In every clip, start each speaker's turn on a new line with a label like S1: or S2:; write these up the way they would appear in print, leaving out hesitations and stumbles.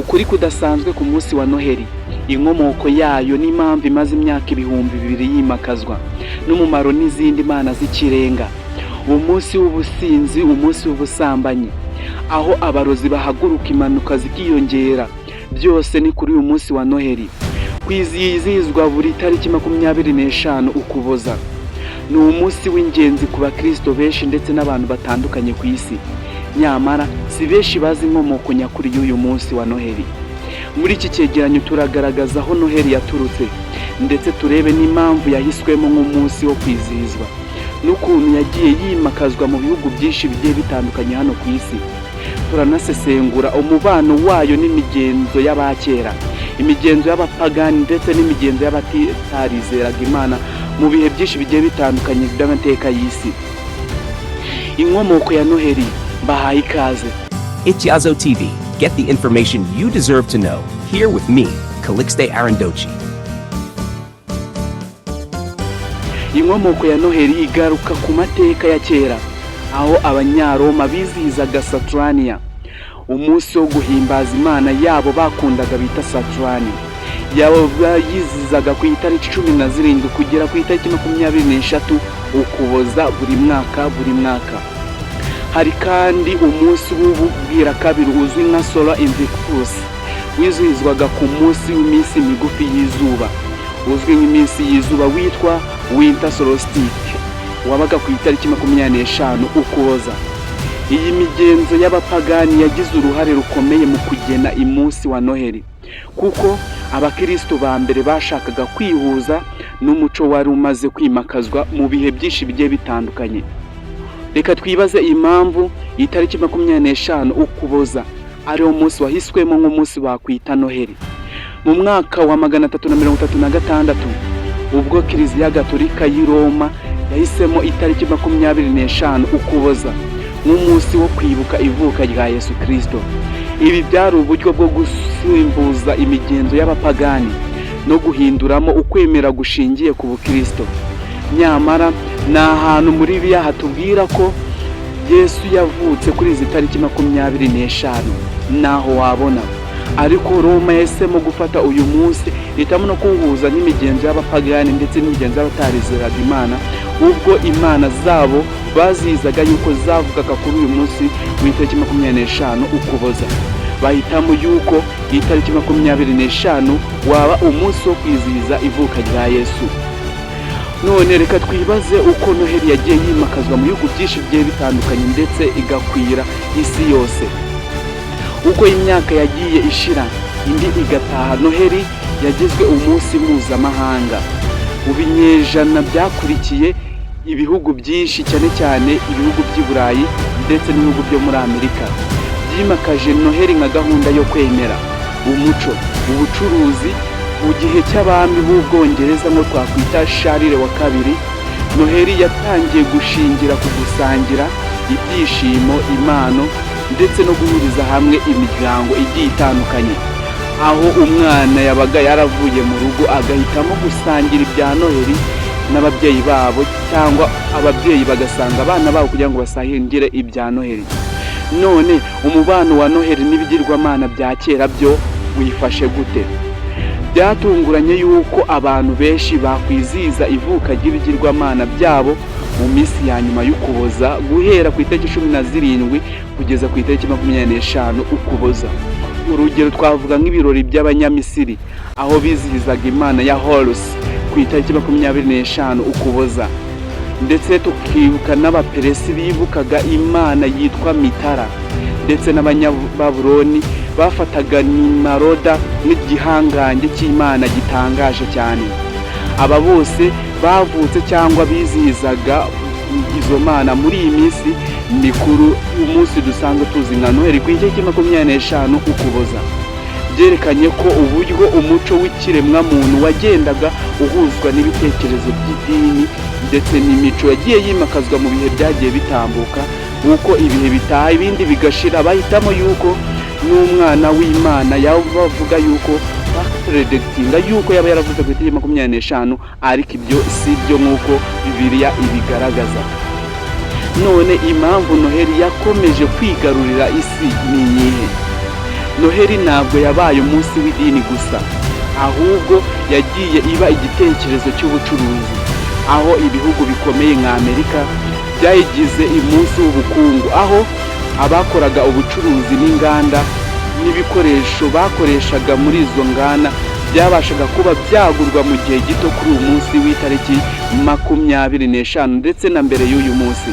S1: Ukuri kudasanzwe ku munsi wa Noheli, inkomoko yayo n'impamvu imaze imyaka 2000 yimakazwa, n'umumaro n'izindi mana z'ikirenga. Umunsi w'ubusinzi, umunsi w'ubusambanyi, aho abarozi bahaguruka, impanuka zikiyongera, byose ni kuri uyu munsi wa Noheli kwizihizwa buri tariki 25 Ukuboza. Ni umunsi w'ingenzi ku bakristo benshi ndetse n'abantu batandukanye ku isi. Nyamara si benshi bazi inkomoko nyakuri y'uyu munsi wa Noheli. Muri iki cyegeranyo turagaragaza aho Noheli yaturutse, ndetse turebe n'impamvu yahiswemo nk'umunsi wo kwizihizwa, n'ukuntu yagiye yimakazwa mu bihugu byinshi bigiye bitandukanye hano ku isi. Turanasesengura umubano wayo n'imigenzo y'abakera, imigenzo y'abapagani ndetse n'imigenzo y'abatarizeraga Imana mu bihe byinshi bigiye bitandukanye by'amateka y'isi. Inkomoko ya Noheli. Mbahaye ikaze.
S2: Ityazo TV. Get the information you deserve to know. Here with me, Calixte Arandochi.
S1: Inkomoko ya Noheli igaruka ku mateka ya kera, aho Abanyaroma bizihizaga Saturania, umunsi wo guhimbaza imana yabo bakundaga bita Saturani. Yabo bayizizaga ku itariki 17 kugera ku itariki 23 Ukuboza buri mwaka buri mwaka. Hari kandi umunsi w'ububwirakabiri uzwi nka Sol Invictus, wizihizwaga ku munsi w'iminsi migufi y'izuba uzwi nk'iminsi y'izuba witwa Winter Solstice, wabaga ku itariki 25 Ukuboza. Iyi migenzo y'abapagani yagize uruhare rukomeye mu kugena umunsi wa Noheli, kuko abakristo ba mbere bashakaga kwihuza n'umuco wari umaze kwimakazwa mu bihe byinshi bigiye bitandukanye. Reka twibaze impamvu itariki 25 Ukuboza ariwo munsi wahiswemo nk'umunsi wakwita Noheli. Mu mwaka wa 336, ubwo Kiliziya Gatolika y'i Roma yahisemo itariki 25 Ukuboza nk'umunsi wo kwibuka ivuka rya Yesu Kirisito, ibi byari uburyo bwo gusimbuza imigenzo y'abapagani no guhinduramo ukwemera gushingiye ku bukristo. Nyamara ni ahantu muri Bibiliya hatubwira ko Yesu yavutse kuri izi tariki 25? Ntaho wabona. Ariko Roma yahisemo gufata uyu munsi, ihitamo no kuwuhuza n'imigenzo y'abapagani ndetse n'imigenzo y'abatarizeraga Imana, ubwo imana zabo bazizaga yuko zavugaga kuri uyu munsi w'itariki 25 Ukuboza. Bahitamo yuko iyi tariki 25 waba umunsi wo kwizihiza ivuka rya Yesu. None reka twibaze uko Noheli yagiye yimakazwa mu bihugu byinshi bigiye bitandukanye ndetse igakwira isi yose. Uko imyaka yagiye ishira indi igataha, Noheli yagizwe umunsi mpuzamahanga. Mu binyejana byakurikiye, ibihugu byinshi, cyane cyane ibihugu by'i Burayi ndetse n'ibihugu byo muri Amerika, byimakaje Noheli nka gahunda yo kwemera, umuco, ubucuruzi. Mu gihe cy'abami b'Ubwongereza, nko twakwita Charles wa Kabiri, Noheli yatangiye gushingira ku gusangira ibyishimo, impano ndetse no guhuriza hamwe imiryango igiye itandukanye, aho umwana yabaga yaravuye mu rugo agahitamo gusangira ibya Noheli n'ababyeyi babo, cyangwa ababyeyi bagasanga abana babo kugira ngo basangire ibya Noheli. None umubano wa Noheli n'ibigirwamana bya kera byo wifashe gute? Byatunguranye yuko abantu benshi bakwizihiza ivuka ry'ibigirwamana byabo mu minsi ya nyuma y'Ukuboza, guhera ku itariki 17 kugeza ku itariki 25 Ukuboza. Urugero twavuga nk'ibirori by'Abanyamisiri, aho bizihizaga imana ya Horus ku itariki 25 Ukuboza, ndetse tukibuka n'Abaperesi bibukaga imana yitwa Mitara, ndetse n'Abanyababuloni bafataga Nimaroda nk'igihangange cy'imana gitangaje cyane. Aba bose bavutse cyangwa bizihizaga izo mana muri iyi minsi mikuru, umunsi dusanzwe tuzi nka Noheli ku itariki 25 Ukuboza. Byerekanye ko uburyo umuco w'ikiremwamuntu wagendaga uhuzwa n'ibitekerezo by'idini ndetse n'imico yagiye yimakazwa mu bihe byagiye bitambuka. Uko ibihe bitaha ibindi bigashira, bahitamo yuko n'umwana w'Imana yabavuga yuko bapredikitinga yuko yaba yaravuze ku itariki 25, ariko ibyo si byo nk'uko Bibiliya ibigaragaza. None impamvu Noheli yakomeje kwigarurira isi ni iyihe? Noheli ntabwo yabaye umunsi w'idini gusa, ahubwo yagiye iba igitekerezo cy'ubucuruzi, aho ibihugu bikomeye nka Amerika byayigize umunsi w'ubukungu, aho abakoraga ubucuruzi n'inganda n'ibikoresho bakoreshaga muri izo nganda byabashaga kuba byagurwa mu gihe gito kuri uyu munsi w'itariki 25. Ndetse na mbere y'uyu munsi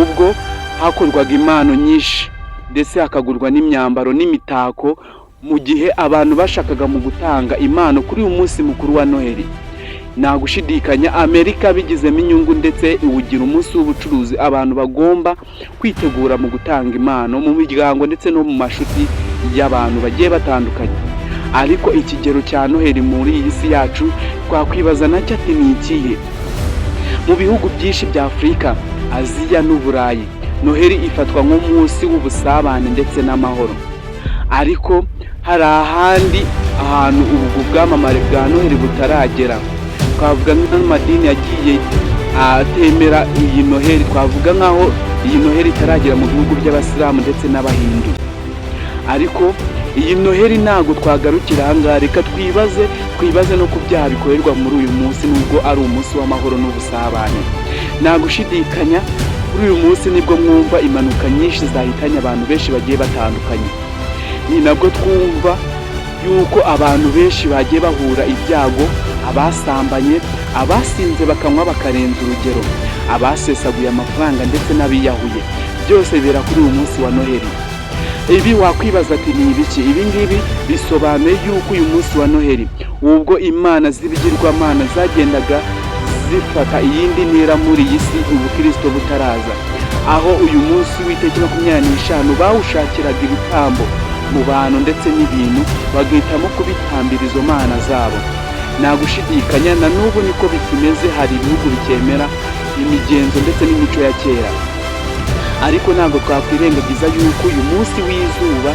S1: ubwo hakorwaga impano nyinshi, ndetse hakagurwa n'imyambaro n'imitako, mu gihe abantu bashakaga mu gutanga impano kuri uyu munsi mukuru wa Noheli. Nta gushidikanya, Amerika bigizemo inyungu ndetse iwugira umunsi w'ubucuruzi, abantu bagomba kwitegura mu gutanga impano mu miryango ndetse no mu mashuti y'abantu bagiye batandukanye. Ariko ikigero cya Noheli muri iyi si yacu twakwibaza nacyo ati: "Ni ikihe?" Mu bihugu byinshi bya Afurika, Aziya n'Uburayi, Noheli ifatwa nk'umunsi w'ubusabane ndetse n'amahoro. Ariko hari ahandi ahantu ubu bwamamare bwa Noheli butaragera. Twavuga nk'amadini yagiye atemera iyi Noheli, twavuga nk'aho iyi Noheli itaragera mu bihugu by'Abasilamu ndetse n'Abahindu. Ariko iyi Noheli ntabwo twagarukira ahangaha. Reka twibaze no ku byaha bikorerwa muri uyu munsi, nubwo ari umunsi w'amahoro n'ubusabane. Nta gushidikanya, kuri uyu munsi nibwo mwumva impanuka nyinshi zahitanye abantu benshi bagiye batandukanye. Ni nabwo twumva yuko abantu benshi bagiye bahura ibyago: abasambanye, abasinze bakanywa bakarenza urugero, abasesaguye amafaranga ndetse n'abiyahuye. Byose bibera kuri uyu munsi wa Noheli. Ibi wakwibaza ati: "Ni ibiki?" Ibi ngibi bisobanuye yuko uyu munsi wa Noheli, ubwo imana z'ibigirwamana zagendaga zifata iyindi ntera muri iyi si ubukristo butaraza, aho uyu munsi w'itariki 25 bawushakiraga ibitambo mu bantu ndetse n'ibintu, bagahitamo kubitambira izo mana zabo. Nta gushidikanya, na n'ubu niko bikimeze. Hari ibihugu bikemera imigenzo ndetse n'imico ya kera. Ariko ntabwo twakwirengagiza yuko uyu munsi w'izuba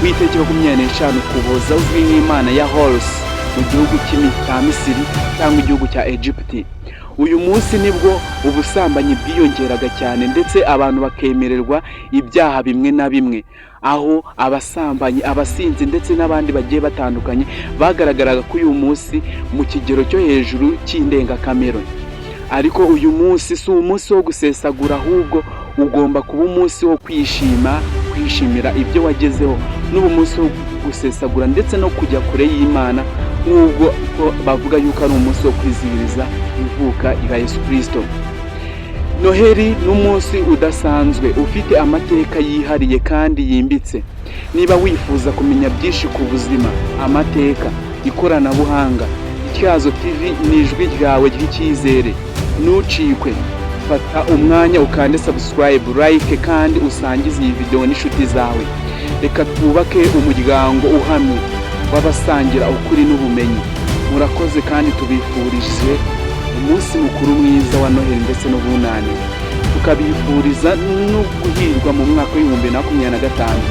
S1: w'itariki 25 Ukuboza uzwi nk'imana ya Horus mu gihugu cya Misiri cyangwa igihugu cya Egiputi, uyu munsi nibwo ubusambanyi bwiyongeraga cyane, ndetse abantu bakemererwa ibyaha bimwe na bimwe, aho abasambanyi, abasinzi ndetse n'abandi bagiye batandukanye bagaragaraga ko uyu munsi mu kigero cyo hejuru cy'indengakamere. Ariko uyu munsi si umunsi wo gusesagura, ahubwo ugomba kuba umunsi wo kwishima, kwishimira ibyo wagezeho, n'ubu munsi wo gusesagura ndetse no kujya kure y'Imana, nk'ubwo ko bavuga yuko ari umunsi wo kwizihiriza ivuka rya Yesu Kirisito. Noheli ni umunsi udasanzwe ufite amateka yihariye kandi yimbitse. Niba wifuza kumenya byinshi ku buzima, amateka, ikoranabuhanga, Ityazo TV ni ijwi ryawe ry'icyizere. Ntucikwe. Fata umwanya ukande subscribe, like kandi usangize iyi video n'inshuti zawe. Reka twubake umuryango uhamye w'abasangira ukuri n'ubumenyi. Murakoze kandi tubifurije umunsi mukuru mwiza wa Noheli ndetse n'Ubunani, tukabifuriza no guhirwa mu mwaka wa 2025.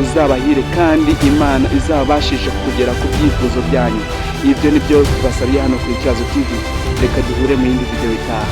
S1: Uzabahire kandi Imana izabashishe kugera ku byifuzo byanyu. Ibyo ni byo tubasabiye hano ku Ityazo TV. Reka duhure mu yindi video itaha.